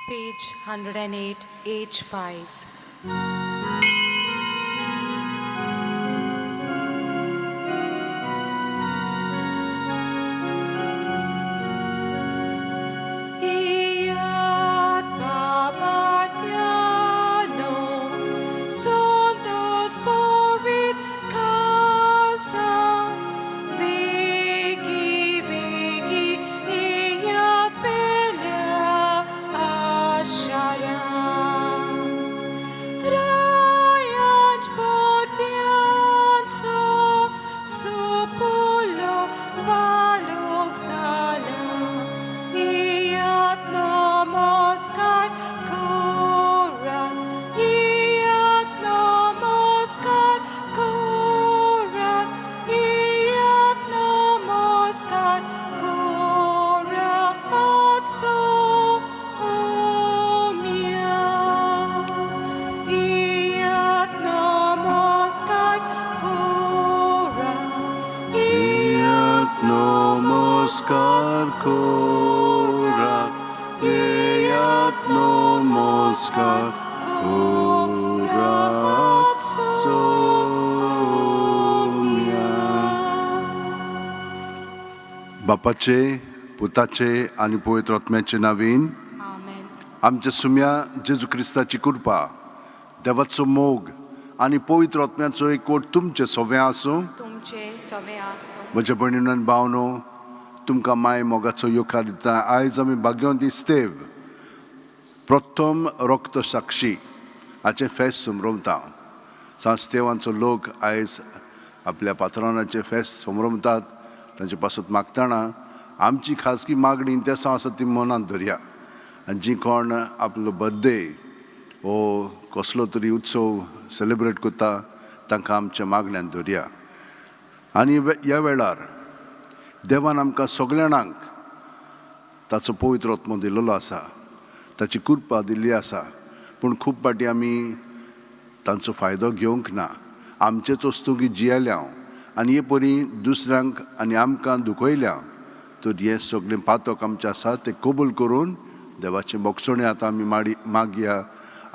Page 108, H5. Iat Bavatiano, Santos Borit Calza, Vigi Vigi, Iat Bela Ashara. Rayanch Porfianzo, Supulo Balog Sala, Iat Namaskar Korat, Iat Namaskar Korat, Iat Namaskar Korat Somia. Iat Namaskar Korat, Iat Namaskar Korat, Iat Namaskar Korat Somia. बापाचे, पुताचे आनी पवित्र आत्म्याचे नावीन. Amen. आमच्या सुम्या जेजू क्रिस्ताची कृपा, देवाचो मोग आनी पवित्र आत्म्याचो एकवट तुमचे सगळें आसूं. तुमचे सवे आसूं. म्हज्या भयणीन आनी भावनो, तुमकां माय मोगाचो येवकार दिता. आयज आमी भाग्यवंत इस्तेव प्रथम रक्त साक्षी हाचें फेस्त समरमता. सांस्तेवांचो लोक आयज आपल्या पात्रांचें फेस्त समरमतात. तांचे पासत मागतना आमची खाजगी मागणी तेसां आसा ती मनांत धरया आनी जी कोण आपलो बर्थडे वो कसलो तरी उत्सव सेलिब्रेट करता तांकां आमच्या मागण्यांत धरया. आनी ह्या वेळार देवान आमकां सगल्या जाणांक ताचो पवित्र आत्मो दिल्लो आसा, ताची कृपा दिल्ली आसा, पूण खूब फावटी आमी तांचो फायदो घेवंक ना. आमचेच वस्तू जियेल्या आनी हे परी दुसऱ्यांक आनी आमकां दुखयल्या. तर हें सगळें पातक आमचें आसा तें कबूल करून देवाचें बोगसणें आतां आमी माडी मागया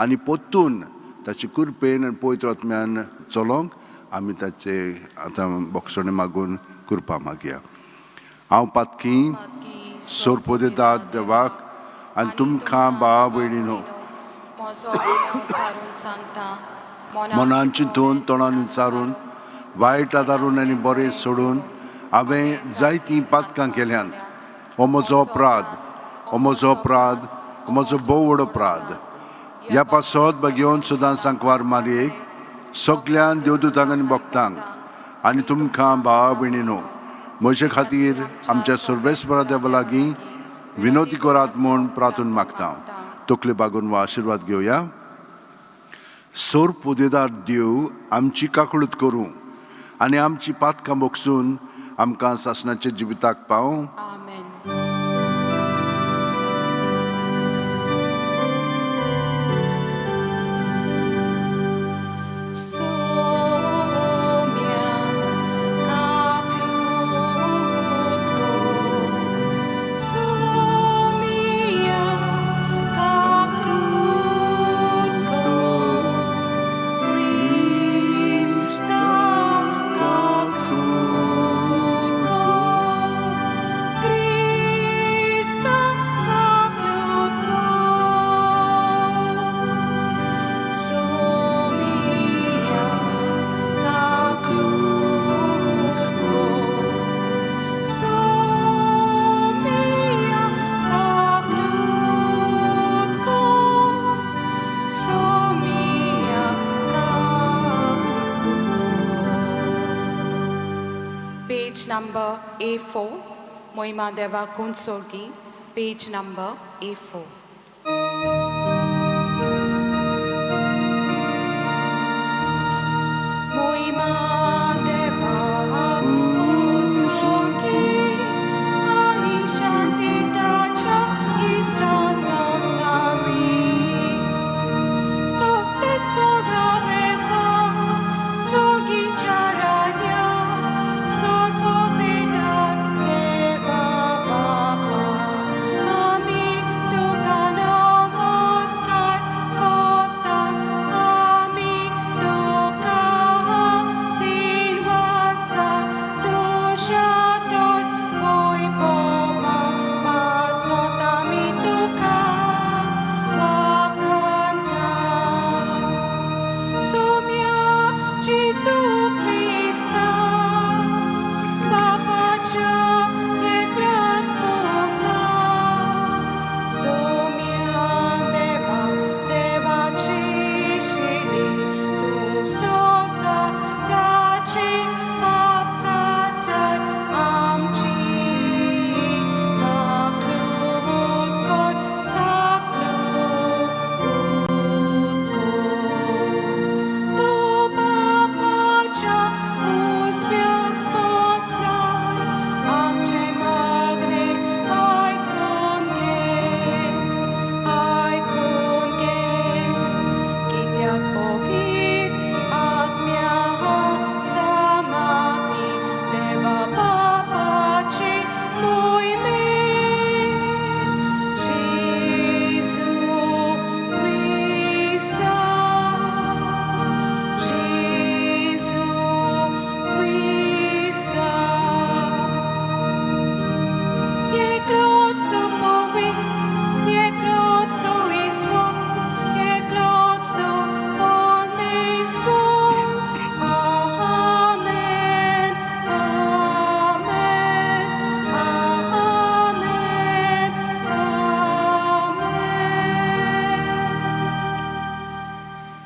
आनी परतून ताचे कृपेन आनी पवित्र आत्म्यान चलोवंक आमी ताचे आतां बोगसणें मागून कृपा मागया. हांव पातकी सोरपोदेतात देवाक आनी तुमकां भावा भयणीनो म्हजो गुन्यांव चारून सांगता. मनान चिंतून, तोंडान विचारून, वायट आदारून आनी बरें सोडून हांवें जायतीं पातकां केल्यांत. हो म्हजो अपराध, हो म्हजो अपराध, हो म्हजो भोव व्हड अपराध. ह्या पासत भगेवन सुदां सांकवार मारयेक, सगल्यान देवदूतांक आनी भक्तांक आनी तुमकां भावा भयणीनो म्हजे खातीर आमच्या सर्वेस्परा देवा लागीं विनोती करात म्हूण प्रार्थून मागता. तकले बागून वा आशिर्वाद घेवया. सोर पुदेदार देव आमची काकळूत करूं आनी आमची पातकां बोगसून आमकां सासणाच्या जिविताक पावूं. आमेन. Somia kaklutko, Somia kaklutko, Krista kaklutko, Krista kaklutko. Somia kaklutko, Somia kaklutko, Somia kaklutko. Page number A4, Moima Deva Kunsorgi, page number A4. Moima Deva Kunsorgi, Ani Shanti Tacha Istra Samsari. Sofes Poraveva, Sorgi Charanya, Sorpoveda Deva Baba, Ami Tuka.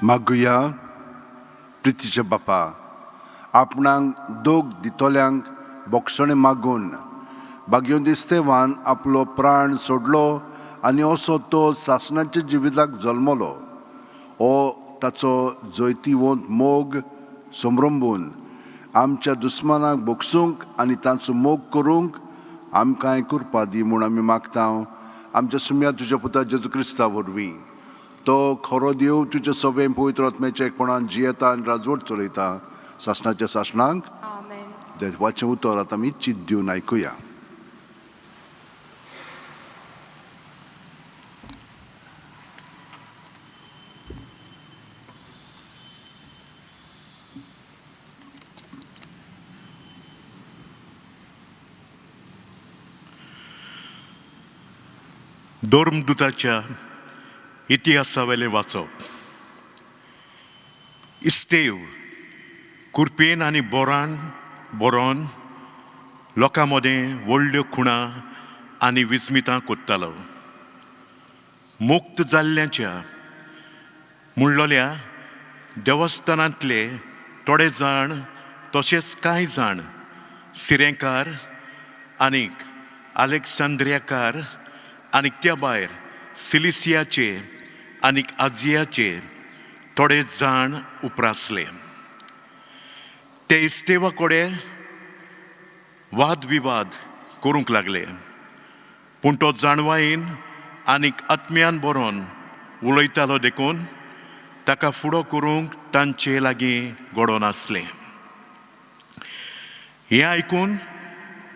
मागुया. प्रितीच्या बापा, आपणाक दोग दितल्यांक बोगसणें मागून भाग्यवंत इस्तेवान आपलो प्राण सोडलो आनी असो तो सासणाच्या जिविताक जल्मलो. हो ताचो जैतिवंत मोग समरंबून आमच्या दुस्मानाक भोगसूंक आनी तांचो मोग करूंक आमकांय कृपा दी म्हूण आमी मागता, आमच्या सुम्या तुज्या पुता जेजू क्रिस्ता वरवीं. तो खरो देव, तुज्या सवें पवित्र आत्म्याच्या एकपणान जियेता आनी राजवट चलयता सासणाच्या सासणाक. आमेन. देवाचें उतर आतां आमी चित दिवन आयकुया. धर्मदूताच्या इतिहासावेलें वाचप. इस्तेव कुरपेन आनी बोरान बोरोन लोकां मदें व्हडल्यो खुणां आनी विस्मितां कोत्तालो. मुक्त जाल्ल्याच्या म्हणलोल्या देवस्थानांतले थोडे जाण तशेंच कांय जाण सिरेंकार आनीक आलेक्सांद्रियाकार आनीक त्या भायर सिलिसियाचे आनीक आजियाचे थोडे जाण उप्रासले. ते इस्तेवा कडेन वादविवाद करूंक लागले, पूण तो जाणवायेन आनीक आत्म्यान बरोवन उलयतालो, देखून ताका फुडो करूंक तांचे लागीं घडोवन आसलें. हें आयकून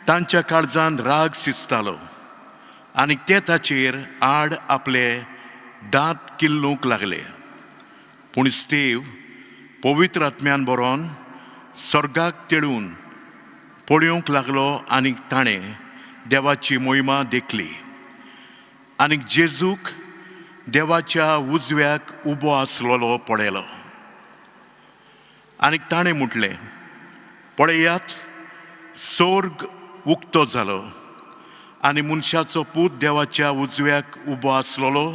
तांच्या काळजान राग शिजतालो आनी ते ताचेर आड आपले दांत किल्लूंक लागले. पूण स्टेव पवित्र आत्म्यान बरोवन स्वर्गाक तेळून पळोवंक लागलो आनी ताणें देवाची मोहिमा देखली आनी जेजूक देवाच्या उजव्याक उबो आसलेलो पळयलो. आनी ताणें म्हटलें, पळयात, सोर्ग उक्तो जालो आनी मनशाचो पूत देवाच्या उजव्याक उबो आसलेलो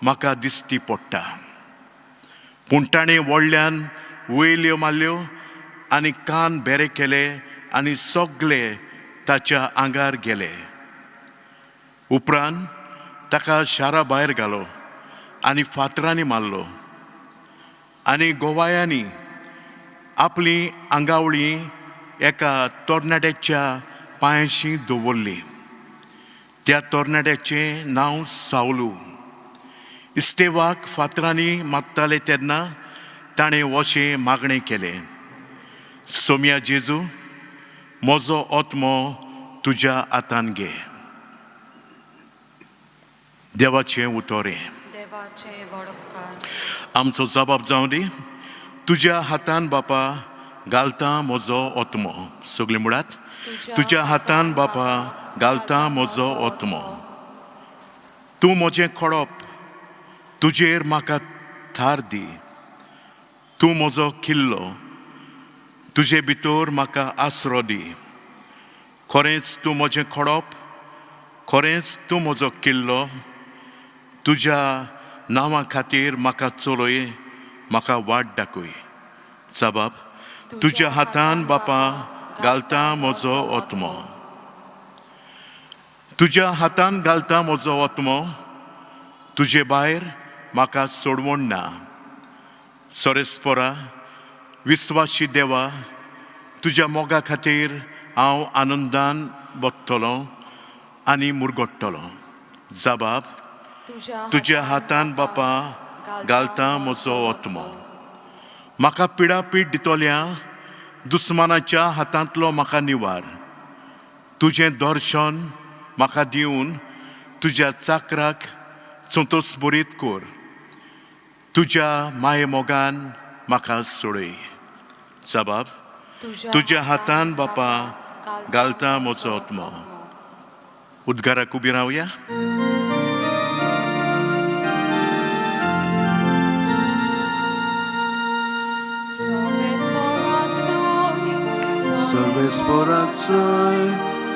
म्हाका दिश्टी पडटा. पूण ताणें व्हडल्यान वयल्यो मारल्यो आनी कान बेरे केले आनी सगळे ताच्या आंगार गेले. उपरांत ताका शारा भायर घालो आनी फातरांनी मारलो आनी गोवायांनी आपली आंगावळी एका तरणाट्याच्या पांयांशी दवरली. त्या तरणाट्याचें नांव सावलू. इस्तेवाक फातरांनी मारताले तेन्ना ताणें अशें मागणें केलें, सोम्या जेजू, म्हजो आत्मो तुज्या हातान घे. देवाचें उतर हें. देवाचे वडपकार. आमचो जबाब जावं दी, तुज्या हातान बापा घालता म्हजो आत्मो. सगळीं मुळात, तुज्या हातान बापा घालता म्हजो आत्मो. तूं म्हजें खडप, तुजेर म्हाका थार दी. तूं म्हजो किल्लो, तुजे भितर म्हाका आसरो दी. खरेंच तूं म्हजें खडप, खरेंच तूं म्हजो किल्लो. तुज्या नांवा खातीर म्हाका चलय, म्हाका वाट दाखय. जबाब, तुज्या हातान बापा घालता म्हजो आत्मो. तुज्या हातान घालता म्हजो आत्मो. तुजे भायर म्हाका सोडवण ना. सोरेस्पोरा विस्वाशी देवा, तुज्या मोगा खातीर हांव आनंदान बदतलो आनी मुरगडटलो. जबाब, तुज्या हातान बापा घालता म्हजो आत्मो. म्हाका पिडापीड दितल्या दुस्मानाच्या हातांतलो म्हाका निवार. तुजें दर्शन म्हाका दिवन तुज्या चाकराक संतोस बरीत कर. तुज्या माये मोगान म्हाका सोडय. जबाब, तुज्या हातान बापा घालता म्हजो आत्मो. उद्गाराक उबी रावया. सर्वेस्पोराचोय,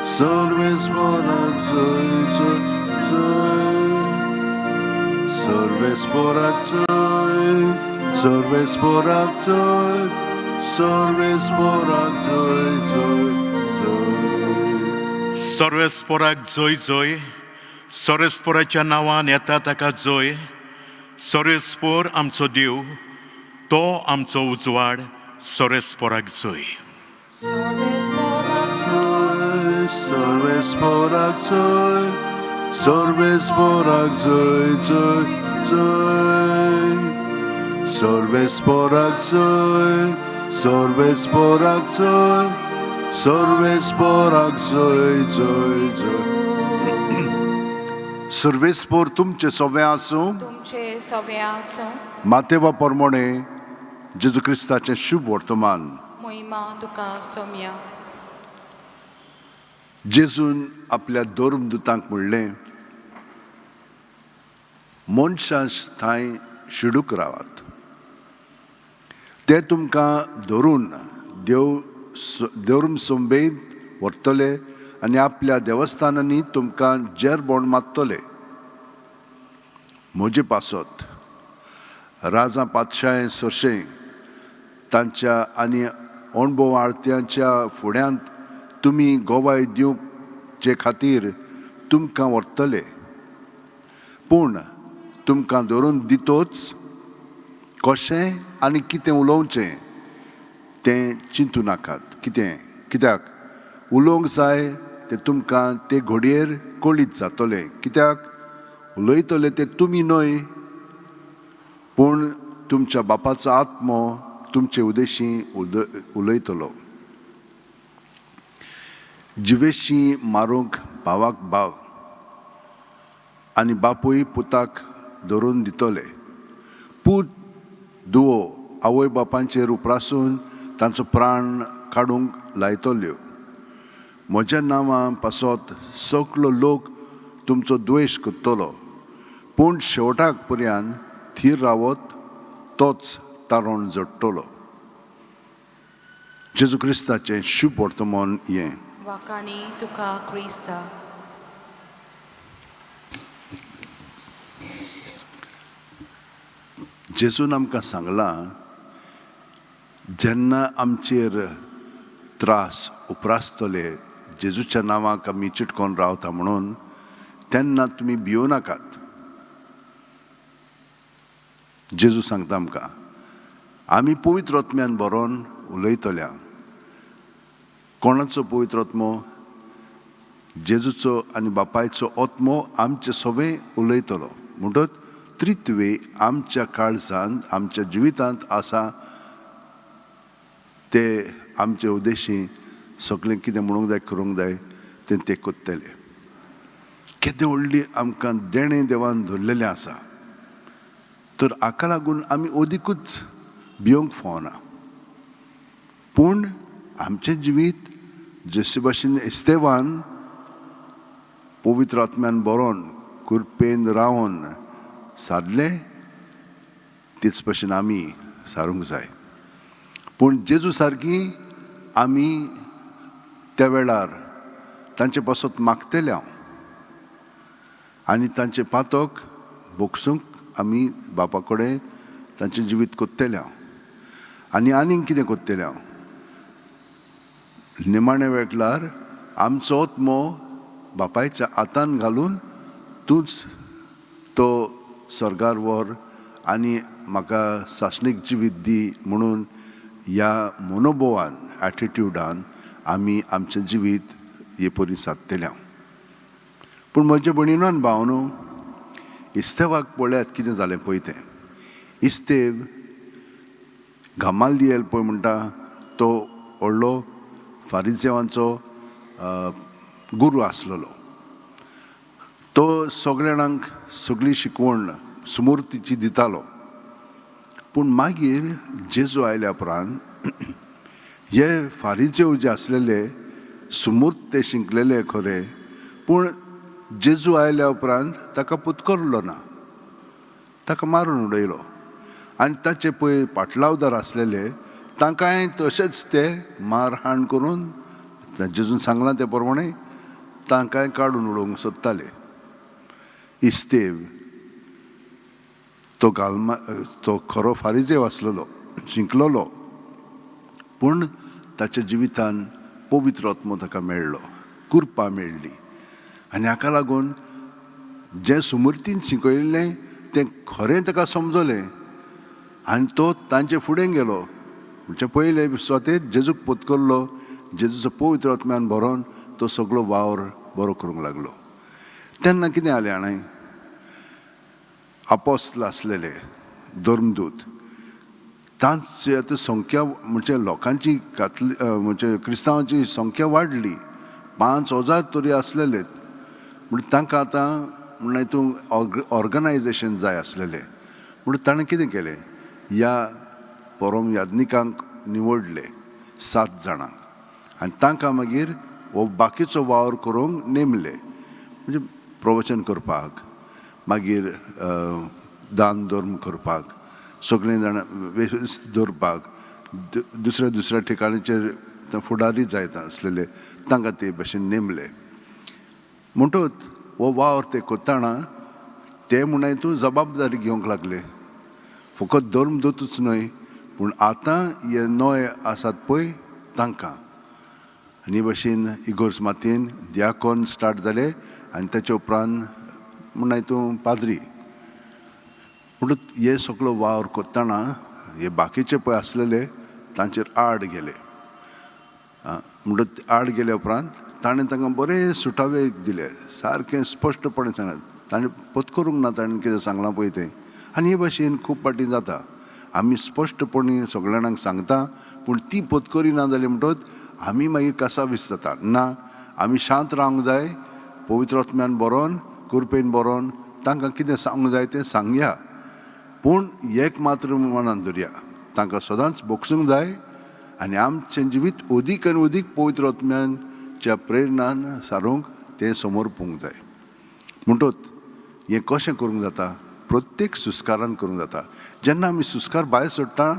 सर्वेस्पोराचोय, सर्वेस्पोराचोय, सर्वेस्पोराक जय, सर्वेस्पोराक जय जय जय. सर्वेस्पोराक जय जय. सर्वेस्पोराच्या नांवान येता ताका जय. सर्वेस्पोर आमचो देव, तो आमचो उजवाड. सर्वेस्पोराक जय. सर्वेस्पोराक जय, सर्वेस्पोराक जय, सर्वेस्पोराक जय जय जय. सर्वेस्पोराक जय, सर्वेस्पोराक जय, सर्वेस्पोराक जय जय जय. सर्वेस्पोर तुमचे सोवे आसूं. तुमचे सवे आसूं. मातेवा परमोणे जेजू क्रिस्ताचें शुभ वर्तमान. मोहिमा तुका सोम्या. जेजून आपल्या धर्मदुतांक म्हणलें, मनशां थंय शिडूक रावात, ते तुमकां धरून देव धर्म संबेद व्हरतले आनी आपल्या देवस्थानांनी तुमकां जेरबोण मारतले. म्हजे पासत राजा पातशाय सरशें तांच्या आनी अणभव आरत्यांच्या फुड्यांत तुमी गोवाय दिवचे खातीर तुमकां व्हरतले. पूण तुमकां धरून दितोच कशें आनी कितें उलोवचें तें चिंतू नाकात. कितें कित्याक उलोवंक जाय तें तुमकां ते घडयेर कळीत जातलें. कित्याक उलयतले ते तुमी न्हय, पूण तुमच्या बापाचो आत्मो तुमचे उदेशी उलयतलो. जिवेशी मारूंक भावाक भाव आनी बापूय पुताक धरून दितले. पूत दुवो आवय बापांचेर उप्रासून तांचो प्राण काडूंक लायतल्यो. म्हज्या नांवा पासत सगलो लोक तुमचो द्वेश करतलो, पूण शेवटाक पर्यंत थीर रावत तोच तारण जोडटलो. जेजू क्रिस्ताचें शुभ वर्तमान हें. वाकानी तुका क्रिस्ता. जेजून आमकां सांगलां, जेन्ना आमचेर त्रास उप्रासतले जेजूच्या नांवाक आमी चिटकोन रावता म्हणून, तेन्ना तुमी भियों नाकात. जेजू सांगता आमकां, आमी पवित्र आत्म्यान बरोवन उलयतल्या. कोणाचो पवित्र आत्मो? जेजूचो आनी बापायचो आत्मो आमचे सवे उलयतलो. म्हणटच त्रित्वे आमच्या काळजांत, आमच्या जिवितांत आसा. ते आमचे उद्देशी सगळें कितें म्हणूंक जाय, करूंक जाय तें ते करतले. केदें व्हडली आमकां देणें देवान धरलेलें आसा. तर हाका लागून आमी अदिकूच भियोंक फावना. पूण आमचें जिवीत जशे भाशेन इस्तेवान पवित्र आत्म्यान बरोवन कृपेन रावन सारलें, तेच भाशेन आमी सारूंक जाय. पूण जेजू सारकी आमी त्या वेळार तांचे पासत मागतले हांव आनी तांचे पातक भोगसूंक आमी बापा कडेन तांचें जिवीत कोत्तले हांव. आनी आनीक कितें कोत्तले हांव, निमाण्या वेळार आमचो आत्मो बापायच्या हातान घालून तूंच तो स्वर्गार व्हर आनी म्हाका सासणीक जिवीत दी म्हणून ह्या मनोभवान एटिट्युडान आमी आमचें जिवीत हे परी सादतले हांव. पूण म्हज्या भयणीन भावनो, इस्तेवाक पळयात कितें जालें पळय तें. इस्तेव घमालियल पळय म्हणटा तो व्हडलो फारिजेवांचो गुरू आसलेलो. तो सगल्या जाणांक सगळी शिकवण सुमुर्तीची दितालो. पूण मागीर जेजू आयल्या उपरांत हे फारिजेव जे आसलेले सुमूर्त ते शिंकलेले खरें, पूण जेजू आयल्या उपरांत ताका पुतकरलो ना, ताका मारून उडयलो. आनी ताचे पळय पाटलावदार आसलेले तांकांय तशेंच ते मारहाण करून जेजून सांगलां ते प्रमाणे तांकांय काडून उडोवंक सोदताले. इस्तेव तो गालमा तो खरो फारिजेव आसलेलो, शिंकलेलो, पूण ताच्या जिवितान पवित्र आत्मो ताका मेळ्ळो, कृपा मेळ्ळी आनी हाका लागून जें सुमूर्तीन शिकयल्लें तें खरें ताका समजलें आनी तो तांचे फुडें गेलो. म्हणजे पयले स्वते जेजूक पोतकल्लो, जेजूचो पवित्र आत्म्यान भरोन तो सगळो वावर बरो करूंक लागलो. तेन्ना कितें जालें जाणां, आपोस्ल आसलेले धर्मदूत तांची आतां संख्या म्हणजे लोकांची कातली म्हणजे क्रिस्तांवांची संख्या वाडली, 5000 तरी आसलेले. म्हण तांकां आतां म्हणल्यार हितून ऑर्गनायजेशन जाय आसलेलें. म्हणून ताणें कितें केलें, ह्या परम याज्ञिकांक निवडले 7 जाणांक आनी तांकां मागीर हो बाकीचो वावर करूंक नेमले, म्हणजे प्रवचन करपाक, मागीर दान धर्म करपाक, सगळीं जाणां वेवस्थीत दवरपाक, दुसऱ्या दुसऱ्या ठिकाणीचेर फुडारी जायत आसलेले तांकां ते भशेन नेमले. म्हणटूच हो वावर ते करतना ते म्हणून तूं जबाबदारी घेवंक लागले, फकत धर्मदूतच न्हय पूण आतां हे नवे आसात पळय तांकां. आनी भशेन इगोर्ज मातयेन दियाकोन स्टार्ट जाले आनी ताच्या उपरांत म्हणून तूं पाद्री. म्हणून हे सगळो वावर करतना हे बाकीचे पळय आसलेले तांचेर आड गेले. म्हणटच आड गेल्या उपरांत ताणें तांकां बरे सुटावे दिले, सारकें स्पश्टपणे सांगलें, ताणें पत्करूंक ना ताणें कितें सांगलां पळय तें. आनी हे भशेन खूब फावटी जाता, आमी स्पश्टपणी सगळ्या जाणांक सांगता पूण ती पत्करी ना जाली म्हणटच आमी मागीर कासावीस जाता. ना, आमी शांत रावंक जाय, पवित्र आत्म्यान बरोवन कृपेन बरोवन तांकां कितें सांगूंक जाय तें सांगया, पूण एक मात्र मनान धरया, तांकां सदांच भोगसूंक जाय आनी आमचें जिवीत अदीक आनी अदीक पवित्र आत्म्याच्या प्रेरणान सारूंक तें समर्पूंक जाय. म्हणटच हें कशें करूंक जाता, प्रत्येक सुस्कारान करूंक जाता. जेन्ना आमी सुस्कार भायर सोडटा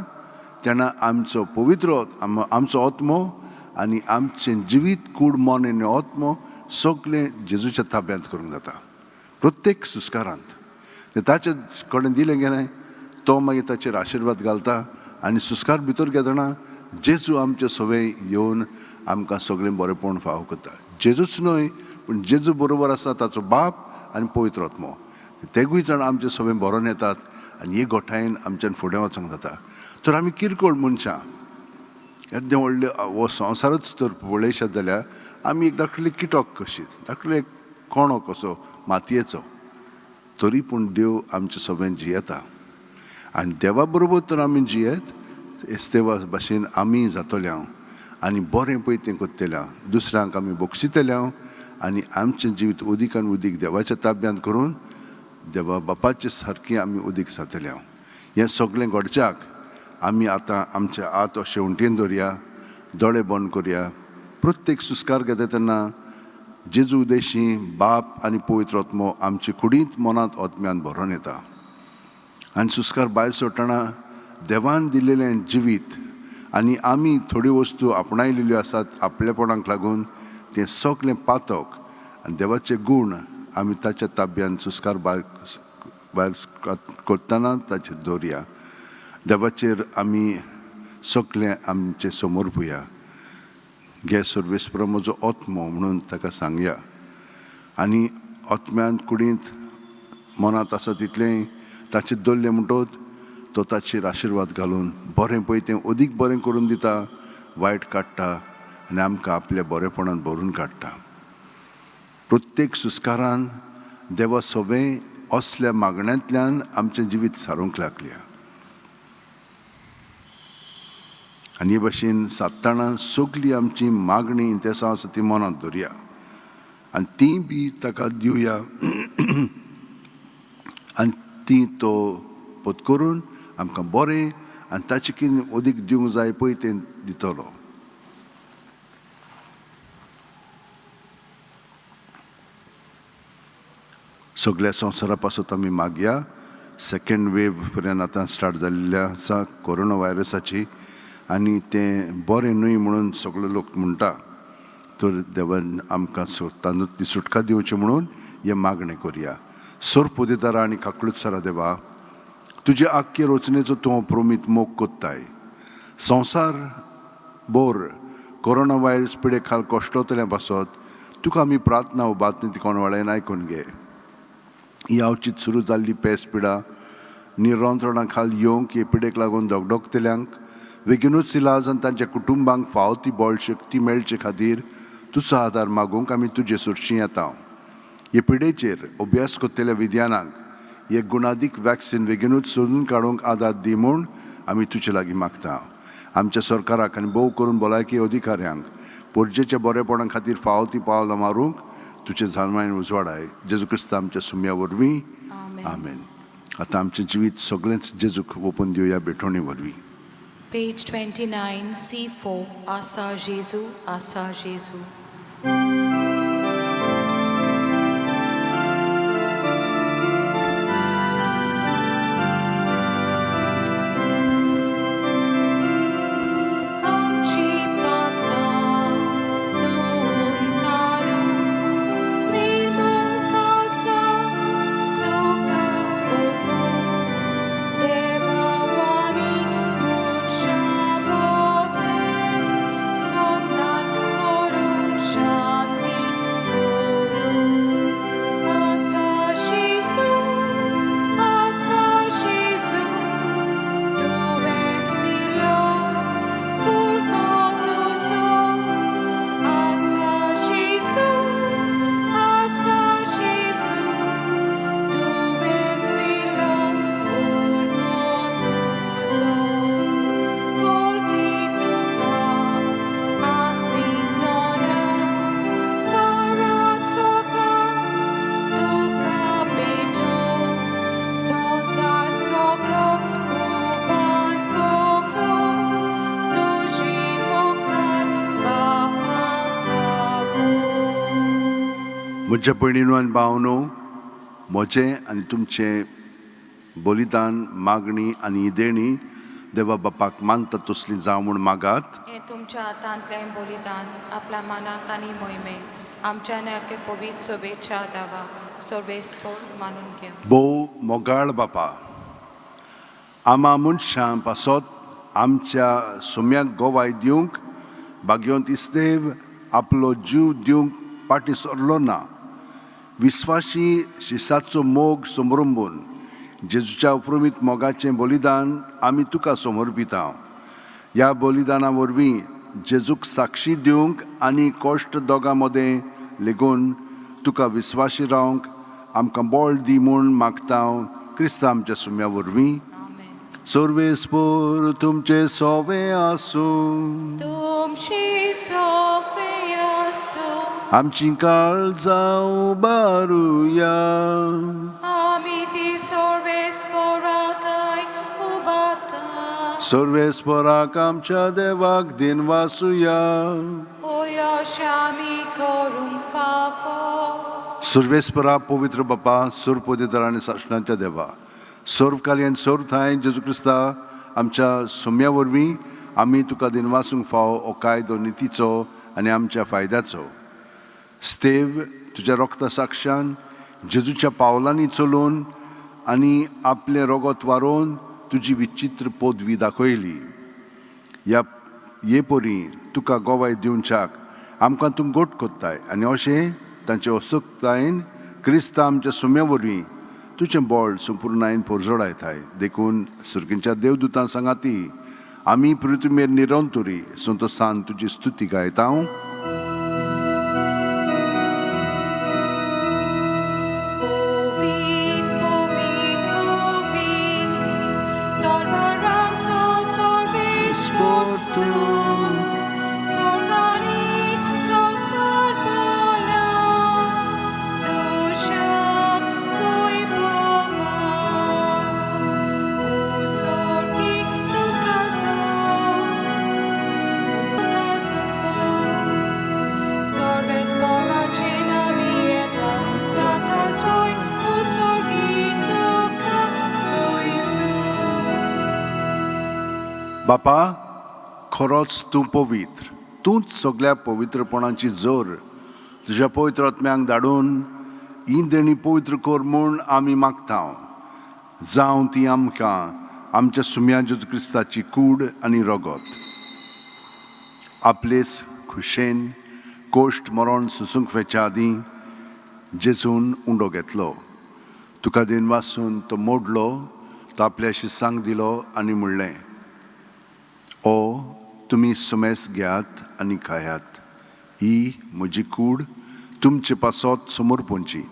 तेन्ना आमचो पवित्र आमचो आत्मो आनी आमचें जिवीत कूड मन आनी आत्मो सगळें जेजूच्या ताब्यांत करूंक जाता प्रत्येक सुस्कारांत. ते ताचे कडेन दिलें गेलें तो मागीर ताचेर आशिर्वाद घालता आनी सुस्कार भितर घेतना जेजू आमचे सवय येवन आमकां सगळें बरेंपण फावो करता. जेजूच न्हय पूण जेजू बरोबर आसा ताचो बाप आनी पवित्र आत्मो, तेगूय जाण आमचे सवय बरोवन येतात आनी हे गोठायेन आमच्यान फुडें वचोंक जाता. तर आमी किरकोळ मनशां, येद्दें व्हडलें हो संवसारूच तर पळयशात जाल्यार आमी एक धाकटुली किटक कशी, धाकटुले एक कोणो कसो मातयेचो, तरी पूण देव आमचे सगळें जियेता आनी देवा बरोबर तर आमी जियेत एस्तेवा भाशेन आमी जातले हांव आनी बरें पळय तें करतले हांव, दुसऱ्यांक आमी बक्षितले हांव आनी आमचें जिवीत उदीक आनी उदीक देवाच्या ताब्यांत करून देवा बापाचे सारकें आमी उदीक जातले हांव. हें सगळें घडच्याक आमी आतां आमचे हात अशे उंटयेन दवरया, दोळे बंद करया. प्रत्येक सुस्कार घेता तेन्ना जेजू उदेशी बाप आनी पवित्र आत्मो आमचे कुडींत मनांत आत्म्यान भरोन येता आनी सुस्कार भायर सोडटना देवान दिल्लेलें जिवीत आनी आमी थोड्यो वस्तू आपणायलेल्यो आसात आपलेपणाक लागून तें सगळें पातक आनी देवाचे गूण आमी ताच्या ताब्यान सुस्कार भायर भायर करतना ताचेर दवरया. देवाचेर आमी सगळें आमचें समर्पुया. घे सर्वेस्पर म्हजो आत्मो म्हणून ताका सांगया आनी आत्म्यान कुडींत मनांत आसा तितलें ताचेर दवरलें म्हणटच तो ताचेर आशिर्वाद घालून बरें पळय तें अदीक बरें करून दिता, वायट काडटा आनी आमकां आपल्या बरेपणान भरून काडटा. प्रत्येक सुस्कारान देवा सवें असल्या मागण्यांतल्यान आमचें जिवीत सारूंक लागल्या आनी हे भशेन सात्ताणा सगळी आमची मागणी इंतेसांव आसा ती मनांत दवरया आनी ती बी ताका दिवया आनी ती तो पत्करून आमकां बरें आनी ताचे कितें अदीक दिवंक जाय पळय तें दितलो. सगळ्या संवसारा पासत आमी मागया. सेकेंड वेव पर्यंत आतां स्टार्ट जाल्ली आसा कोरोना व्हायरसाची आनी तें बरें न्हय म्हणून सगळे लोक म्हणटा, तर देवान आमकां तातूंतली सुटका दिवची म्हणून हें मागणें करया. सोर पुदेदारा आनी काकळूत सरा देवा, तुजे आख्खे रचनेचो तूं प्रोमीत मोग कोत्ताय. संवसार बोर कोरोना व्हायरस पिडे खाल कश्टोतल्या पासत तुका आमी प्रार्थना उबातनी तिकोण वेळान आयकून घे. ही अवचीत सुरू जाल्ली पेस पिडा निरंत्रणा खाल येवंक हे पिडेक लागून धगधगतल्यांक बेगीनूच इलाज आनी तांच्या कुटुंबांक फावो ती बळ शक्ती मेळचे खातीर तुजो आदार मागूंक आमी तुजे सुरशी येता. हे पिडेचेर अभ्यास करतल्या विज्ञानाक हे गुणादीक वॅक्सिन बेगीनूच सोदून काडूंक आदार दी म्हूण आमी तुजे लागीं मागता. आमच्या सरकाराक आनी भोव करून भलायकी अधिकाऱ्यांक पोरजेच्या बरेपणा खातीर फावो ती पावलां मारूंक तुजे जाणवायन उजवाडाय. जेजू क्रिस्त आमच्या सुम्या वरवीं. आमेन. आमेन. आतां आमचें जिवीत सगळेंच जेजूक ओपून दिवया भेटवणी वरवीं. Page 29, C4, Asa Jesu, Asa Jesu. आमची पाकां धुवन काडूं, निर्मळ काळजां तुका ओंपूं. देवावाणी मनशा मदें संदान करून शांती करूं. आसा जेजू, आसा जेजू, तुवेंच दिलो पुरको तुजो. आसा जेजू, आसा जेजू, तुवेंच दिलो पुरको तुजो. कोलटी तुका आस्तितोना, वाराचोका तुका भेटो. संवसार सगळो उबान कोरो, तुजी मुखार बापा पावो. म्हज्या भयणीनो आनी भावनो, म्हजें आनी तुमचें बलिदान मागणी आनी देणी देवा बापाक मानता तसली जावं म्हूण मागात. हें तुमच्या हातांतलें बलिदान आपल्या मनाक आनी मोहिमेक आमच्या नाके पवित्र सोबेच्या दावा सर्वेस्पोर मानून घेव. भोव मोगाळ बापा, आमा मनशां पासत आमच्या सुम्याक गोवाय दिवंक भाग्यवंत इस्तेव आपलो जीव दिवंक फाटीं सरलो ना. विस्वाशी शिसाचो मोग समरंबून जेजूच्या उपरमीत मोगाचें बलिदान आमी तुका समर्पिता. ह्या बलिदाना वरवीं जेजूक साक्षी दिवंक आनी कश्ट दोगां मदें लेगून तुका विस्वाशी रावंक आमकां बळ दी म्हूण मागता हांव, क्रिस्तांव आमच्या सुम्या वरवीं. आमेन. सर्वेस्पोर तुमचे सोवे आसूं. तुमची सोफे आसूं. आमची काळजां उबारुया. आमी ती सर्वेस्पोराथाय उबाता. सर्वेस्पोराक आमच्या देवाक दिनवासुया. ओ आमी करूंक फावो. सर्वेस्परा पवित्र बापा, सर्व आनी सासणाच्या देवा, सर्व आनी सर्व थांय जेजू क्रिस्ता आमच्या सुम्या वरवीं आमी तुका दिनवासूंक फावो हो कायदो नितीचो आनी आमच्या फायद्याचो. स्तेव तुज्या रोगता साक्षान जेजूच्या पावलांनी चलोवन आनी आपलें रोगत वारोवन तुजी विचित्र पदवी दाखयली. ह्या हे परी तुका गोवाय दिवच्याक आमकां तूं गोट कोत्ताय आनी अशें तांचे असक्तायेन क्रिस्ता आमच्या सुम्या वरवीं तुजें बळ संपुर्णायेन पोरजोडायताय. देखून सुर्गींच्या देवदूतां सांगाती आमी पृथ्वीर निरंतुरी संतोसान तुजी स्तुती गायता. Povit, povit, povit, dormaranzo sorvis tu, sorgani so sorbola, dusha cui pova, u sorgi tu caso, u caso. Sorbes pora cena vieta, tata soi, u sorgi tuca soi su. बापा, खरोच तूं पवित्र, तूंच सगळ्या पवित्रपणाची जोर. तुज्या पवित्र आत्म्यांक धाडून ही देणी पवित्र कर म्हूण आमी मागता. जावं ती आमकां आमच्या सुम्या जेजू क्रिस्ताची कूड आनी रगत. आपलेच खुशेन कोश्ट मरण सुसूंक वेच्या आदीं जेजून उंडो घेतलो, तुका देन वासून तो मोडलो, तो आपल्याशी सांग दिलो आनी म्हणलें, ओ तुमी सुमेस घेयात आनी खायात, ही म्हजी कूड तुमचे पासत समोर पोंची.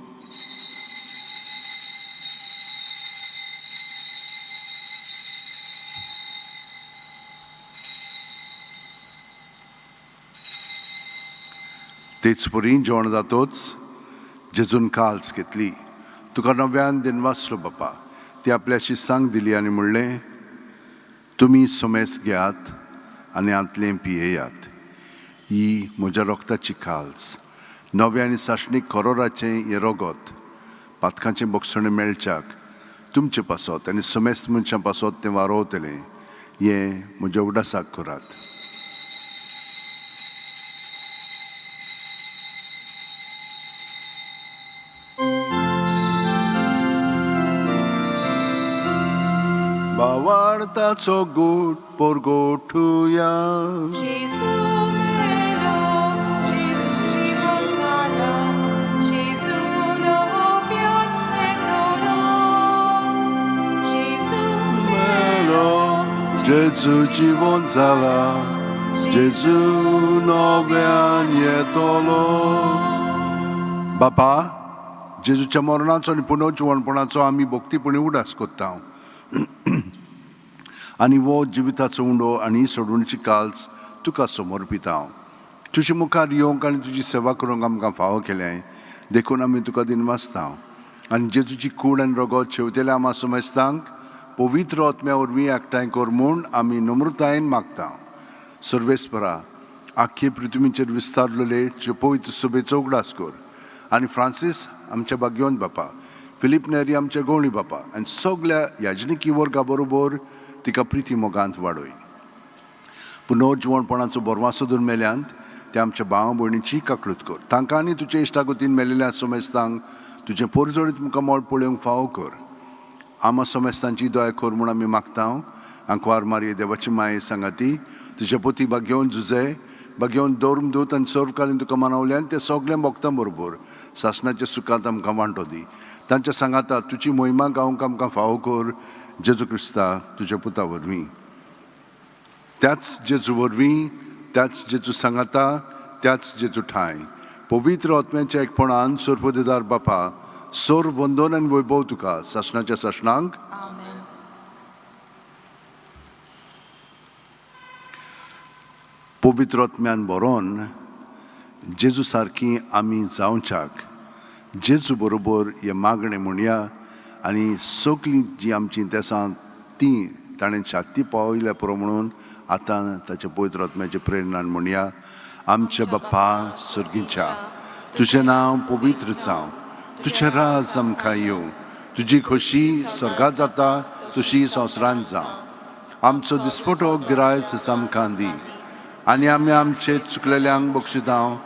तेच परी जेवण जातोच जेजून काल्स घेतली, तुका नव्यान दिनवासलो बापा, ती आपल्याशी सांग दिली आनी म्हणलें, तुमी सुमेस घेयात आनी हांतलें पियेयात, ही म्हज्या रोगताची काल्स, नव्या आनी सासणीक करोराचें हें रगत पातकांचें बक्षणें मेळच्याक तुमचे पासत आनी सुमेस्त मनशां पासत तें वारोवतलें, हें म्हज्या उगडासाक करात. भावार्थाचो गोट पोरगोठुया. जेजू मेलो, जेजू जिवन जाला, जेजू नव्यान येतलो. जेजू मेलो, जेजू जिवन जाला, जेजू नव्यान येतलो. बापा, जेजूच्या मरणाचो आनी पुनर्जिवणपणाचो आमी भक्तीपणी उडास करता आनी हो जिविताचो उंडो आनी सोडवणीची काल्स तुका समर्पिता. तुजे मुखार येवंक आनी तुजी सेवा करूंक आमकां फावो केलें देखून आमी तुका दिनवासता आनी जेजूची कूड आनी रगत शेवतेल्या आमा समजतांक पवित्र आत्म्या वरवीं एकठांय कर म्हूण आमी नम्रतायेन मागता. सर्वेस्परा, आख्खे पृथ्वीचेर विस्तारलेले ज्यो पवित्र सभेचो उगडास कर आनी फ्रांसीस आमच्या भाग्यवंत बापा, फिलीप नेरी आमच्या गवळी बापा आनी सगल्या याजनिकी वर्गा बरोबर तिका प्रिती मोगांत वाडय. पुनर्जिवणपणाचो बोरवासो धरून मेल्यांत ते आमच्या भाव भयणीची काकळूत कर, तांकां आनी तुजे इश्टागतीन मेलेल्या समेस्तांक तुजें पोरजोळीत मुखामळ पळोवंक फावो कर. आमा समेस्तांची दया कर म्हूण आमी मागता. आंकवार मारये देवाची माये सांगाती तुजे पोती भाग्योवन जुजे भाग्योवन दवरून दूत आनी सर्वकालीन तुका मानवल्यान ते सगळ्या भक्तां बरोबर सासणाच्या सुखांत आमकां वांटो दी. तांच्या सांगाता तुजी मोहिमा गावंक आमकां फावो कर, जेजू क्रिस्ता तुज्या पुता वरवीं. त्याच जेजू वरवीं, त्याच जेजू सांगाता, त्याच जेजू ठांय पवित्र आत्म्याच्या एकपणान सर्वदेदार बापा, सोर वंदन आनी वैभव तुका सासणाच्या सासणांक. आमेन. पवित्र आत्म्यान बरोवन जेजू सारकी आमी जावच्याक जेजू बरोबर हें मागणें म्हणया आनी सगळीं जीं आमचीं देसां तीं ताणें छाती पावयल्या पुरो म्हणून आतां ताच्या पवित्र आत्म्याचे प्रेरणान म्हणया. आमच्या बाप्पा सर्गीच्या, तुजें नांव पवित्र जावं, तुजें राज आमकां येवं, तुजी खोशी स्वर्गात जाता तशी संवसारांत जावं. आमचो दिसपटो गिरायच आमकां दी आनी आमी आमचे चुकलेल्यांक बक्षितांव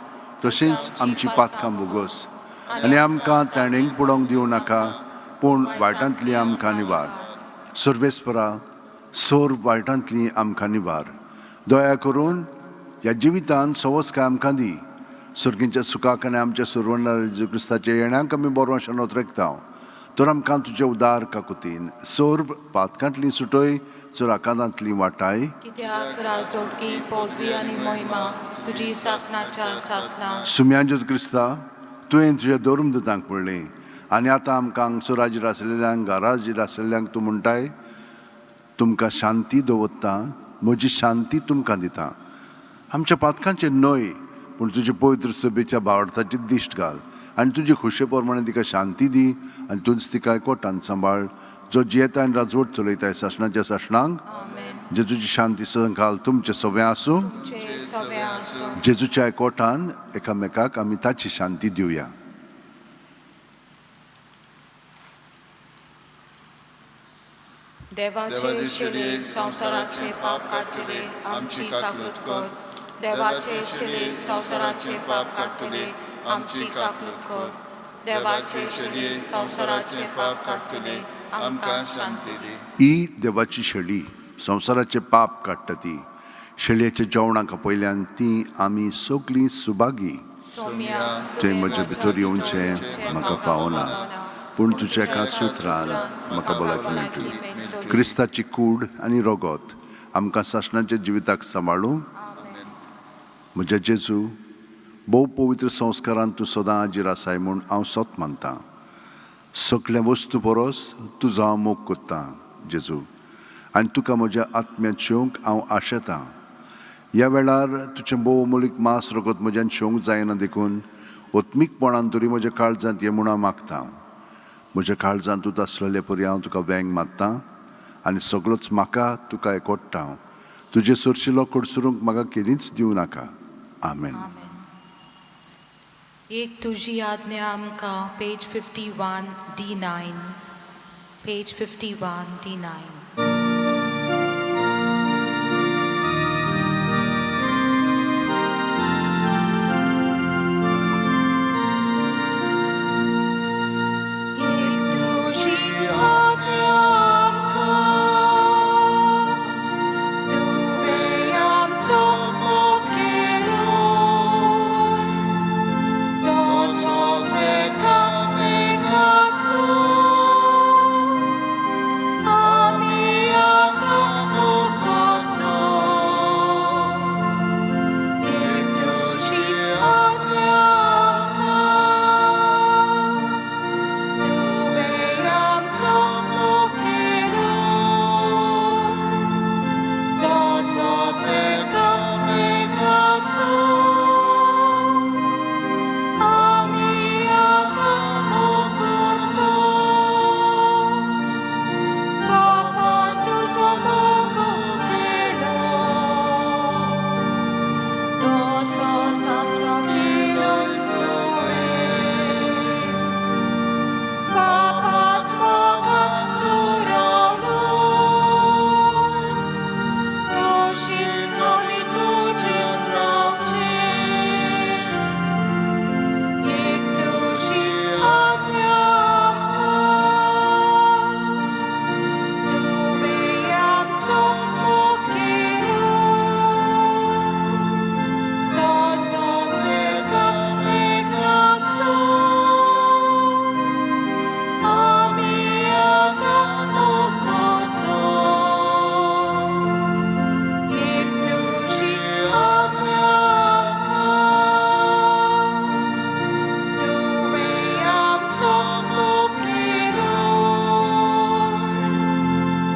तशेंच आमची पातकां भोगोस आनी आमकां ताणेंक पडोवंक दिवं नाका, पूण वायटांतली आमकां निवार. सर्वेस्परा, सोर वायटांतली आमकां निवार. दया करून ह्या जिवितांत सवस्काय आमकां दी. सर्गींच्या सुखाक आनी आमच्या सुरवणार जेजू क्रिस्ताच्या येण्याक आमी बरो अशें नोतरेकता. तर आमकां तुजे उदार काकुतीन सर्व पातकांतली सुटय, चोर आकांतांतली वाटाय. कित्याक राजोडकी पदवी आनी मोहिमा तुजी सासणाच्या सासणा. सुम्या जेजू क्रिस्ता, तुवें तुज्या धर्म दुतांक पडलें आनी आतां आमकां हांगसर हाजीर आसलेल्यांक, घरा हाजीर आसलेल्यांक तूं म्हणटाय, तुमकां शांती दवरता, म्हजी शांती तुमकां दिता. आमच्या पातकांचेर न्हय पूण तुजे पवित्र सभेच्या भावार्थाची दिश्ट घाल आनी तुजे खोशे प्रमाणे तिका शांती दी आनी तूंच तिका एकवटान सांबाळ, जो जियेता आनी राजवट चलयताय सासणाच्या सासणांक. आमेन. जेजूची शांती सदांकाल तुमचें सगळें आसूं. तुमचे सगळे आसूं. जेजूच्या एकवटान एकामेकाक आमी ताची शांती दिवया. देवाचे शिले संवसाराचे पाप काडटले, आमची काकूत कर. देवाचे शिले संवसाराचे पाप काडटले, आमची काकूत कर. देवाचे शिले संवसाराचे पाप काडटले, आमकां शांती दी. ही देवाची शेळी संवसाराचें पाप काडटा ती शेळयेच्या जेवणाक आपयल्यान ती आमी सगळीं सुभागी. सोम्या, तुवें म्हजे भितर येवचें म्हाका फावना, पूण तुज्या एका सुत्रान म्हाका भलायकी मेळटली. क्रिस्ताची कूड आनी रगत आमकां सासणाच्या जिविताक सांबाळूं. म्हज्या जेजू, भोव पवित्र संस्कारान तूं सदां हाजीर आसाय म्हूण हांव सत मानतां. सगल्या वस्तू परस तुजो हांव मोग कोत्तां जेजू, आनी तुका म्हज्या आत्म्यांत शेवंक हांव आशेतां. ह्या वेळार तुजें भोव अमोलीक मांस रगत म्हज्यान शेवंक जायना, देखून ओत्मीकपणान तरी म्हज्या काळजांत ये म्हूण हांव मागतां. म्हज्या काळजांत तूं आसलेले परी हांव तुका वेंग मारतां आनी सगळोच म्हाका तुका एकोडटा. तुजे सरशिलो कडसरूंक म्हाका केदींच दिवं नाका. आमेन. आमेन. एक तुजी आज्ञा आमकां, पेज 51 D9, page 51 D9. एक तुजी आज्ञा आमकां, तुवें आमचो मोग केलो, तसोच एकामेकाचो आमी आतां मोग करचो. एक तुजी आज्ञा आमकां, तुवें आमचो मोग केलो, तसोच एकामेकाचो आमी आतां मोग करचो. बापान तुजो मोग केलो, तसोच आमचो केलो तुवें. बापाच मोगान तूं रावलो, तशीच आमी तुजेन रावचें. एक तुजी आज्ञा आमकां, तुवें आमचो मोग केलो, तसोच एकामेकाचो आमी आतां मोग करचो. एक तुजी आज्ञा आमकां, तुवें आमचो मोग केलो,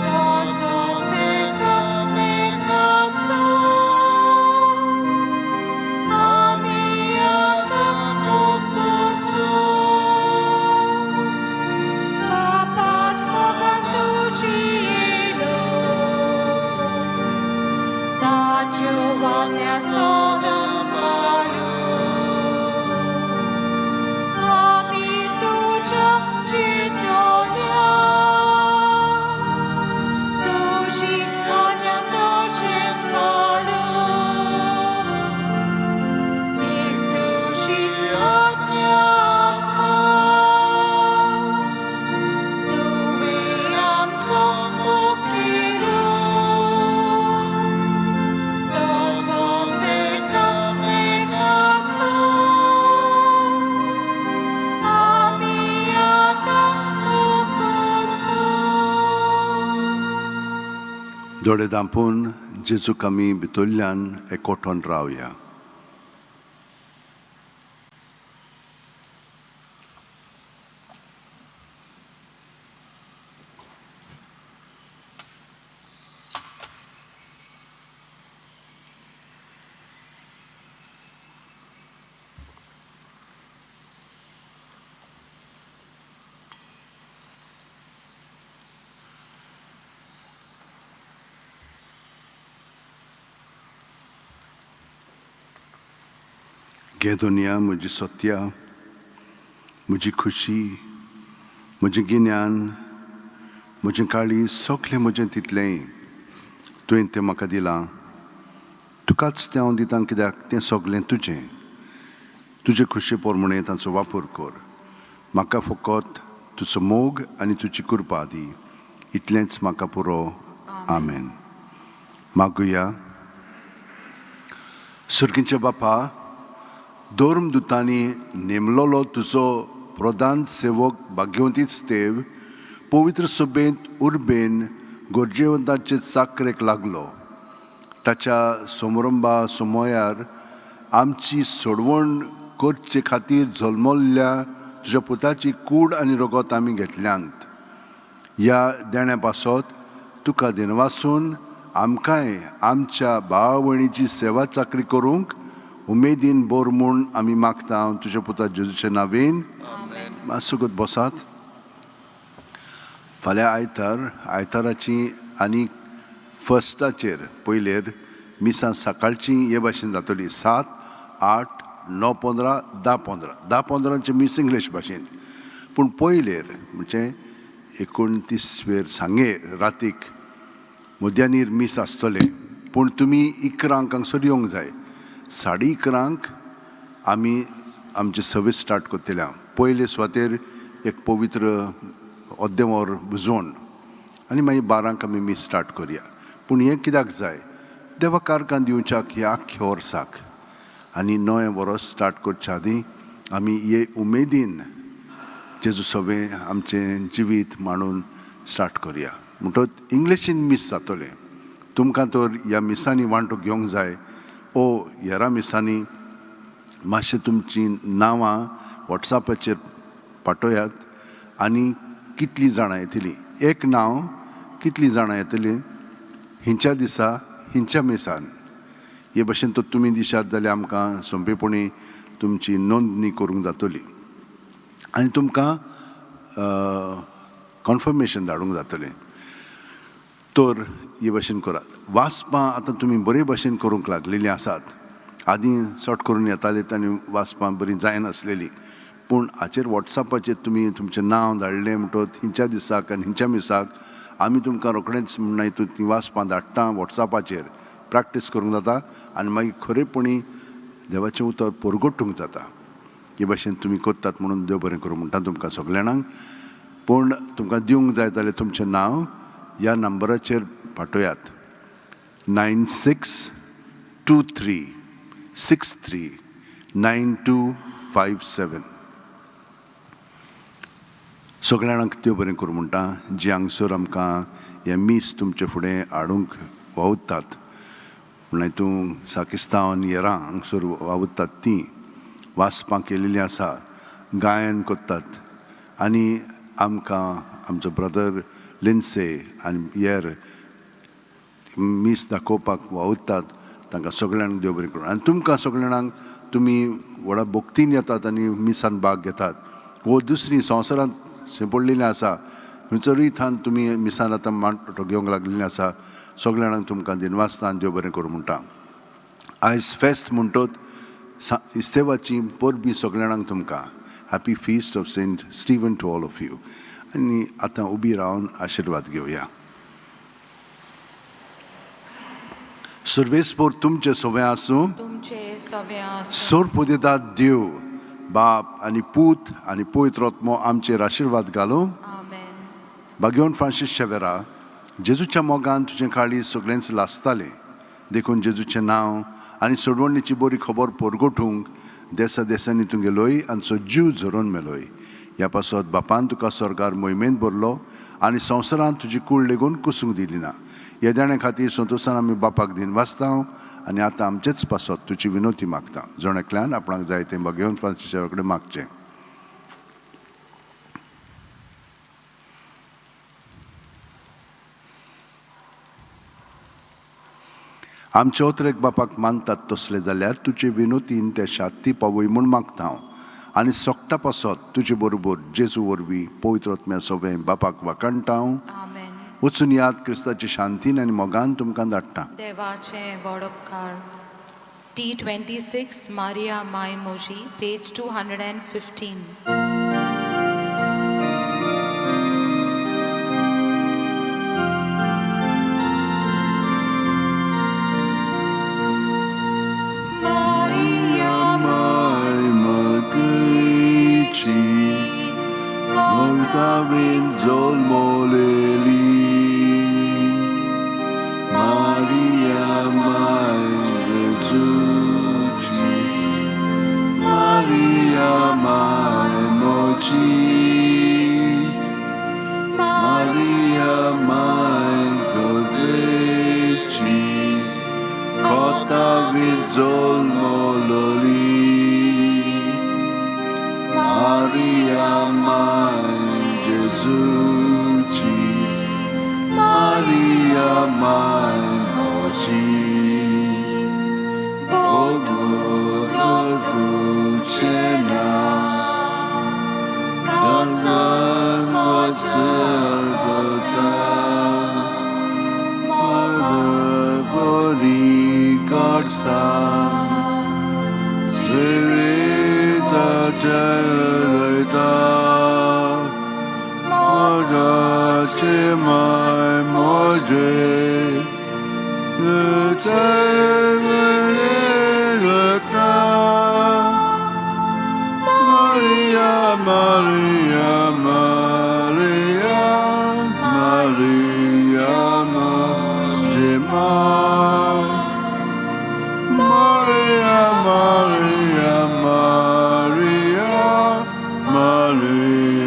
तसोच एकामेकाचो आमी आतां मोग करचो. बापाच मोगान तुजी येयलो, ताच्यो आज्ञा सदां पाळूं. आमी तुज्या चिंतोल्या, तुजी आज्ञा तशेंच पाळूं. एक तुजी आज्ञा आमकां, तुवें आमचो मोग केलो, तसोच एकामेकाचो आमी आतां मोग करचो. दोळे धांपून जेजूक आमी भितरल्यान एकोठोन रावया. घे दुनिया म्हजी सत्या, म्हजी खुशी, म्हजें गिन्यान, म्हजें काळीज, सगळें म्हजें तितलेंय तुवें तें म्हाका दिलां. तुकाच तें हांव दितां, कित्याक तें सगळें तुजें. तुजे खुशे प्रमाणे तांचो वापर कर. म्हाका फकत तुजो मोग आनी तुजी कृपा दी. इतलेंच म्हाका पुरो. आमेन. मागुया. सुर्गींच्या बापा, धर्मदुतांनी नेमलोलो तुजो प्रधान सेवक भाग्यवंत इस्तेव पवित्र सभेंत उर्बेन गरजेवंताचे चाकरेक लागलो. ताच्या समरंबा समयार आमची सोडवण करचे खातीर जल्मल्ल्या तुज्या पुताची कूड आनी रगत आमी घेतल्यांत. ह्या देण्या पासत तुका दिनवासून आमकांय आमच्या भाव भयणीची सेवा चाकरी करूंक उमेदीन बोर म्हूण आमी मागता, तुज्या पुता जेजूच्या नावेन. मातसो बसात. फाल्यां आयतार. आयताराची आनी फस्टाचेर पयलेर मिसां सकाळची हे भाशेन जातली: 7, 8, 9:15, 10:15. 10:15चें मीस इंग्लीश भाशेन. पूण पयलेर म्हणजे 29वेर सांगे रातीक मध्यानीर मीस आसतलें, पूण तुमी 11ंक हांगसर येवंक जाय. 11:30क आमी आमचे सर्वीस स्टार्ट करतले. पयले सुवातेर एक पवित्र अर्दें वर बुजोवन आनी मागीर 12ंक आमी मीस स्टार्ट करया. पूण हें कित्याक जाय? देवा कारकान दिवच्याक ह्या आख्ख्या वर्साक. आनी नवें वर्स स्टार्ट करच्या आदीं आमी हे उमेदीन जेजू सगळें आमचें जिवीत मांडून स्टार्ट करया. म्हणटच इंग्लिशीन मीस जातलें. तुमकां तर ह्या मिसांनी वांटो घेवंक जाय ओ हेरा मिसांनी, मातशें तुमचीं नांवां वॉट्सॅपाचेर पाठयात आनी कितलीं जाणां येतलीं, एक नांव, कितलीं जाणां येतलीं हिंच्या दिसा हिंच्या मिसान, हे भशेन तर तुमी दिशात जाल्यार आमकां सोंपेपणी तुमची नोंदणी करूंक जातली आनी तुमकां कॉन्फर्मेशन धाडूंक जातलें. तर हे भशेन करात. वाचपां आतां तुमी बरे भशेन करूंक लागलेलीं आसात. आदीं सट करून येतालीं आनी वाचपां बरीं जायनासलेलीं. पूण हाचेर वॉट्सॅपाचेर तुमी तुमचें नांव धाडलें म्हणटच हिंच्या दिसाक आनी हिंच्या मिसाक आमी तुमकां रोखडेंच म्हणना हितून तीं वाचपां धाडटा. वॉट्सॅपाचेर प्रॅक्टीस करूंक जाता आनी मागीर खरेपणी देवाचें उतर परगटूंक जाता. हे भाशेन तुमी करतात म्हणून देव बरें करूं म्हणटा तुमकां सगल्या जाणांक. पूण तुमकां दिवंक जाय जाल्यार तुमचें नांव ह्या नंबराचेर पाठयात: 9623639257. सगळ्या जाणांक देव बरें करूं म्हणटा, जी हांगसर आमकां हें मीस तुमचे फुडें हाडूंक वावुरतात. म्हणल्यार तूं साकिस्तांव आनी हेरां हांगसर वावुरतात, तीं वाचपां केलेलीं आसा, गायन करतात आनी आमकां आमचो ब्रदर लिन्से आनी हेर मीस दाखोवपाक वावुरतात, तांकां सगळ्यांक देव बरें करूं. आनी तुमकां सगळ्या जाणांक, तुमी व्हडा भक्तीन येतात आनी मिसान भाग घेतात वो दुसरी संवसारांत शिंपडलेलीं आसा, खंयसरूय थान तुमी मिसान आतां वांटो घेवंक लागलेलीं आसा, सगळ्या जाणांक तुमकां दिनवासता आनी देव बरें करूं म्हणटा. आयज फेस्त म्हणटत इस्तेवाची परबीं सगळ्या जाणांक तुमकां. Happy feast of Saint Stephen to all of you. आनी आतां उबी रावन आशिर्वाद घेवया. सर्वेस्पोर तुमचें सवें आसूं. तुमचे सवे आसूं. सोरपुदेतात देव बाप आनी पूत आनी पवित्र आत्मो आमचेर आशिर्वाद घालूं. आमेन. भाग्यवंत फ्रांसीस शेवेरा, जेजूच्या मोगान तुजें काळीज सगळेंच लासतालें. देखून जेजूचें नांव आनी सोडवणीची बरी खबर परगटूंक देसा देसांनी तूं गेलोय आनी सो जीव झरोवन मेलोय. ह्या पासत बापान तुका स्वर्गार मोहिमेंत भरलो आनी संवसारांत तुजी कूड लेगून कुसूंक दिली ना. ह्या देण्या खातीर संतोशान आमी बापाक दिनवासता आनी आतां आमचेच पासत तुजी विनवती मागता. जण एकल्यान आपणाक जाय तें भाग्यवंत फ्रांसीस कडेन मागचें. आमचे ओतरेक बापाक मानतात तसले जाल्यार तुजे विनोतीन ते शांती पावय म्हूण मागता हांव आनी सोकटा पासत तुजे बरोबर जेजू वरवीं पवित्र आत्म्या सवें बापाक वाखाणटा हांव. आमेन. वचून याद. क्रिस्ताची शांतीन आनी मोगान तुमकां धाडटा. देवाचे व्हड उपकार. T 26, Maria my Moji, page 215. Maria my मगची. David जल्मलेली Maria my जेजूची Maria my मोची Maria my गोदेची David जल्मलेली Maria my जेजूची Maria my मोची Maria, Maria, Maria, Maria, Maria, Maria, Maria, Maria, Maria.